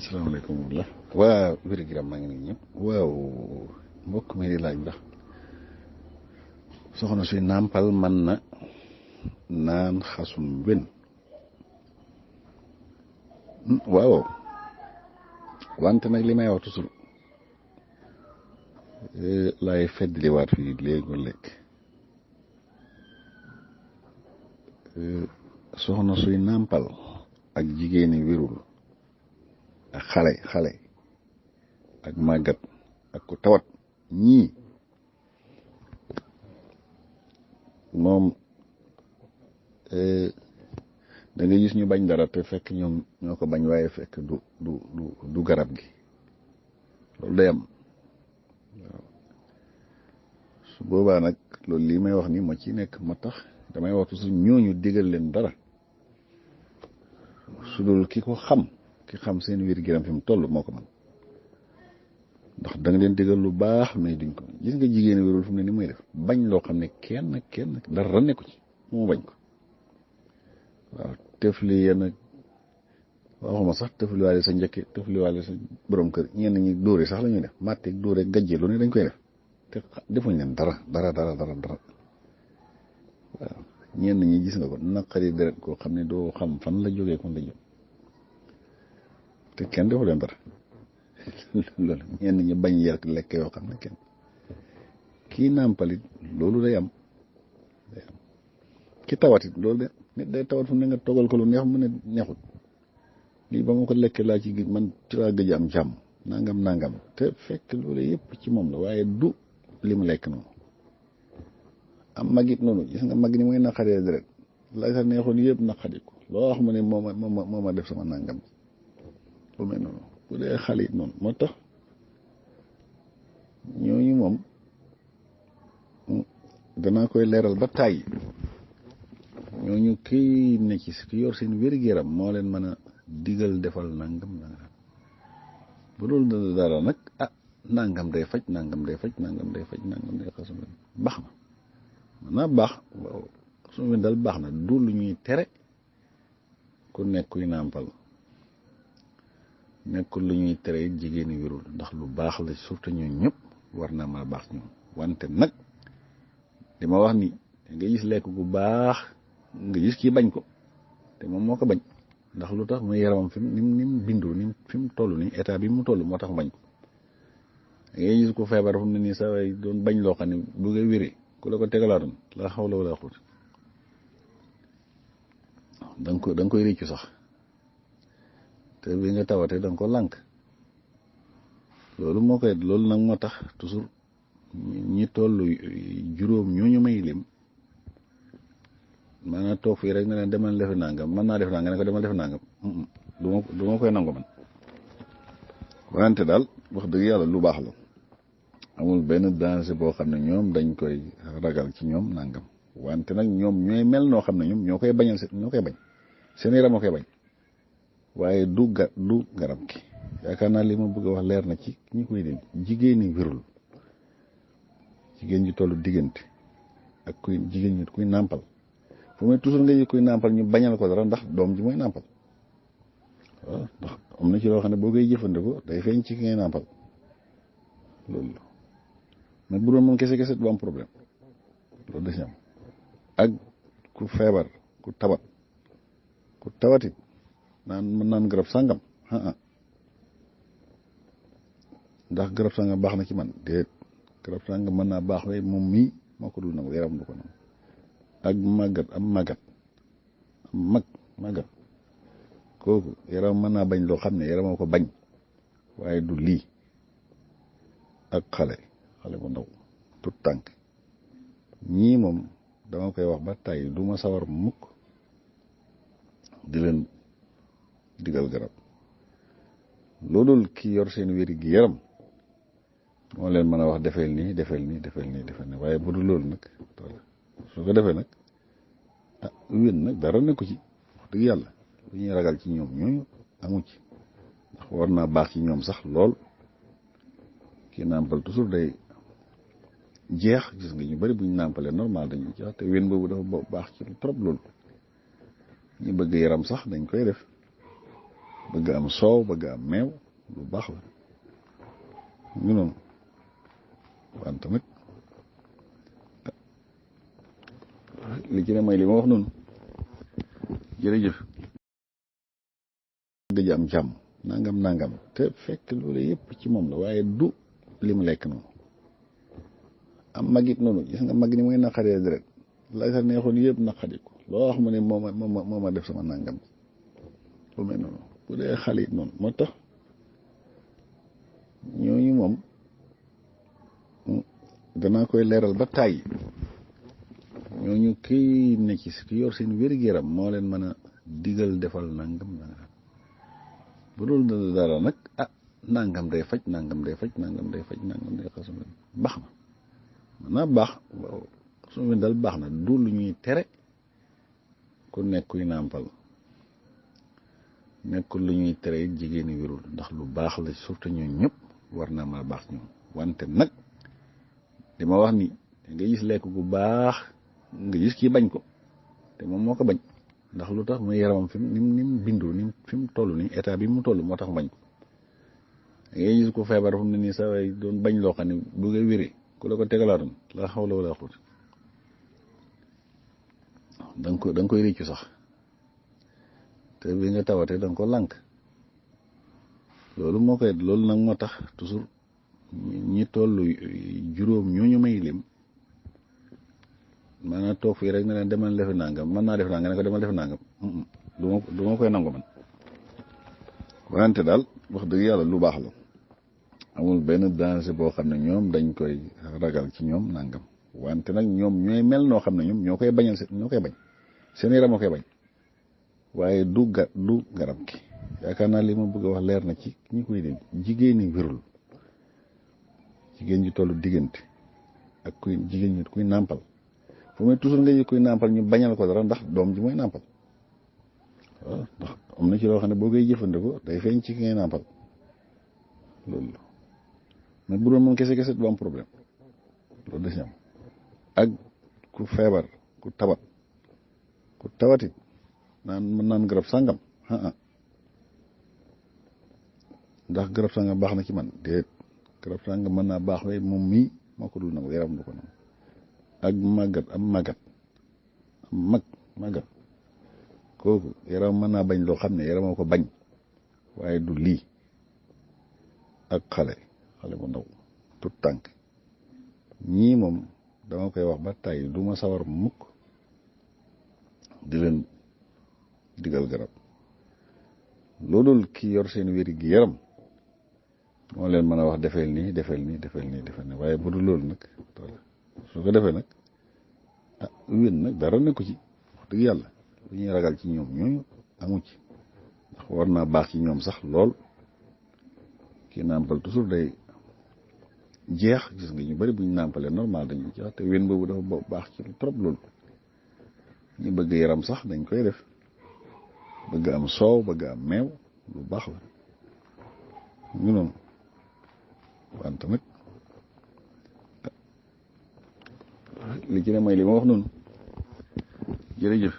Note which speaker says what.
Speaker 1: asalaamaaleykum wa waa wér-gu-yaram maa ngi nii ñëpp waaw mbokk mi di laaj ndax soxna suy nàmpal mën na naan xasum wen waaw wante nag li may wax toujours laay feddliwaat fii léegi lekk soxna suy nàmpal ak jigéeni wérul ak xale ak màggat ak ku tawat ñii moom da nga gis ñu bañ dara te fekk ñoom ñoo ko bañ waaye fekk du garab gi loolu day am waaw su boobaa nag loolu lii may wax ni ma ci nekk ma tax damay waxtu su ñooñu digal leen dara su dul ki xam seen wér-gu-yaram fi mu toll moo ko man ndax da nga leen digal lu baax mais duñ ko gis nga jigéen wérul fu mu ne ni muy def bañ loo xam ne kenn dara nekku ci mu bañ ko waaw tefli yenn waxuma sax tefliwaale sa njëkki tefliwaale sa borom kër ñenn ñi dóore sax la ñuy def màtteeg dóore gajje lu ne dañ koy def te defuñ leen dara waaw ñenn ñi gis nga ko naqari deret koo xam ne doo xam fan la jógee kon la jóg te kenn defu leen dara loolu ñenn ñi bañ yar lekk yoo xam ne kenn kii nàmpalit loolu day am ki tawatit loolu de nit day tawat fu ne nga toggal ko lu neex mu ne neexut lii ba ma ko lekkee laa ci man ci laa gëj am jàmm nangam te fekk loolu yëpp ci moom la waaye du li mu lekk noonu am magit noonu gis nga mag ni muy naqaree deret la sa neexoon yëpp naqari ko loo wax mu ne moo ma def sama nangam lu mel noonu bu dee xale it noonu moo tax ñooñu moom danaa koy leeral ba tàyyi ñooñu kii ne ci ki yor seen wér-gu-yaram moo leen mën a digal defal nangam bu dul dara nag nangam day faj nangam day xasum baax na mën naa baax xasum wen dal baax na du lu ñuy tere ku nekk kuy nàmpal nekkul lu ñuy tere jigéen ñi wérul ndax lu baax la surtout ñoo ñëpp war naa mën a baax ñoom wante nag li ma wax ni nga gis lekk gu baax nga gis kii bañ ko te moom moo ko bañ ndax lu tax muy yaramam fi ni mu bindoo ni fi mu toll nii état bi mu toll moo tax mu bañ ko ngay gis ko feebar fu mu ne nii sa way doon bañ loo xam ne bu nga wéree ku la ko tegalaatoon la xaw la wala xut da nga koy réccu sax te bi nga tawatee da nga ko lànk loolu nag moo tax toujours ñi toll juróom ñooñu may lim maanaam toog fii rek ne leen demal defi nangam mën naa def nangam ne ko demal def nangam du ma koy nangu man wante daal wax dëgg yàlla lu baax la amul benn danger boo xam ne ñoom dañ koy ragal ci ñoom nangam wante nag ñoom ñooy mel noo xam ne ñoom ñoo koy bañ seen yaram moo koy bañ waaye du garab gi yaakaar naa li ma bëgg a wax leer na ci ñi koy dégg jigéen ñi wérul jigéen ñi tollu diggante ak jigéen ñi kuy nàmpal fu muy toujours nga kuy nàmpal ñu bañal ko dara ndax doom ji mooy nàmpal waaw ndax am na ci loo xam ne boo koy jëfandikoo day feeñ ci ki ngay nàmpal loolu la mais bu doon moom kese du am problème loolu da ci am ak ku feebar ku tawatit naan garab sàngam ndax garab sàngam baax na ci man déet garab sàngam mën naa baax waaye moom mii moo ko dul nangu yaram du ko nangu ak màggat kooku yaram mën naa bañ loo xam ne yaram moo ko bañ waaye du lii ak xale bu ndaw tut tànk ñii moom dama koy wax ba tàyyi du ma sawar mukk di leen digal garab loolu ki yor seen wér-gu-yaram moo leen mën a wax defeel nii waaye bu dul loolu nag su ko defee nag wén nag dara nekku ci wax dëgg yàlla lu ñuy ragal ci ñoom ñooñu amu ci ndax war naa baax ci ñoom sax lool kii nàmpal toujours day jeex gis nga ñu bari bu ñu nàmpalee normal dañuy jeex te wén boobu dafa baax ci trop loolu ñu bëgg yaram sax dañ koy def bëgg am soow bëgg am meew lu baax la ñu noonu wante nag li ci ne mooy li ma wax noonu jërëjëf gëj am jàmm nangam te fekk loolu yëpp ci moom la waaye du li mu lekk noonu am magit noonu gis nga mag ni muy naqaree deret la sa neexoon yëpp naqari ko loo wax mu ne moo ma def sama nangam lu mel noonu bu dee xale it noonu moo tax ñooñu moom danaa koy leeral ba tàyyi ñooñu kii ne ci ki yor seen wér-gu-yaram moo leen mën a digal defal nangam bu dul dara nag nangam day faj nangam day faj nangam day xas baax na mën naa baax su ma dal baax na du lu ñuy tere ku nekk kuy nàmpal nekkul lu ñuy tere jigéen ñi wérul ndax lu baax la surtout ñooñu ñëpp war naa mën a baax ñoom wante nag li ma wax ni nga gis lekk gu baax nga gis kii bañ ko te moom moo ko bañ ndax lu tax muy yaramam fi ni mu bindoo ni fi mu toll nii état bi mu toll moo tax bañ ko ngay gis ko feebar fu mu ne nii sa way doon bañ loo xam ne bu ngay wéree ku la ko tegalaatoon la xaw la wala xut da nga koy réccu sax te bi nga tawatee da nga ko lànk loolu nag moo tax toujours ñi tollu juróom ñooñu may lim maanaam toog fii rek ne leen demal defi nangam mën naa def nangam ne ko demal defi nangam du ma koy nangu man wante daal wax dëgg yàlla lu baax la amul benn danger boo xam ne ñoom dañ koy ragal ci ñoom nangam wante nag ñoom ñooy mel noo xam ne ñoom ñoo koy bañal ñoo koy bañ seen yaram moo koy bañ waaye du garab gi yaakaar naa li ma bëgg a wax leer na ci ñi koy dégg jigéen ñi wérul jigéen ñi tollu diggante ak jigéen ñi kuy nàmpal fu muy toujours nga kuy nàmpal ñu bañal ko dara ndax doom ji mooy nàmpal waaw ndax am na ci loo xam ne boo koy jëfandikoo day feeñ ci ki ngay nàmpal loolu la mais bu doon moom kese du am problème loolu da si am ak ku feebar ku tawati naan garab sàngam ndax garab sàngam baax na ci man déet garab sàngam mën naa baax waaye moom mii moo ko dul nangu yaram du ko nangu ak màggat kooku yaram mën naa bañ loo xam ne yaramoo ko bañ waaye du lii ak xale bu ndaw tut tànk ñii moom dama koy wax ba tàyyi du ma sawar mukk di leen digal garab loolul ki yor seen wér gi yaram moo leen mën a wax defeel nii waaye bu dul loolu nag su ko defee nag wén nag dara nekku ci wax dëgg yàlla lu ñuy ragal ci ñoom ñooñu amu ci ndax war naa baax ci ñoom sax lool kii nàmpal toujours day jeex gis nga ñu bari bu ñu nàmpalee normal dañuy jeex te wén boobu dafa baax ci trop loolu ñu bëgg yaram sax dañ koy def bëgg am soow bëgg am meew lu baax la ñu noonu wante nag li ci ne mooy li ma wax noonu jërëjëf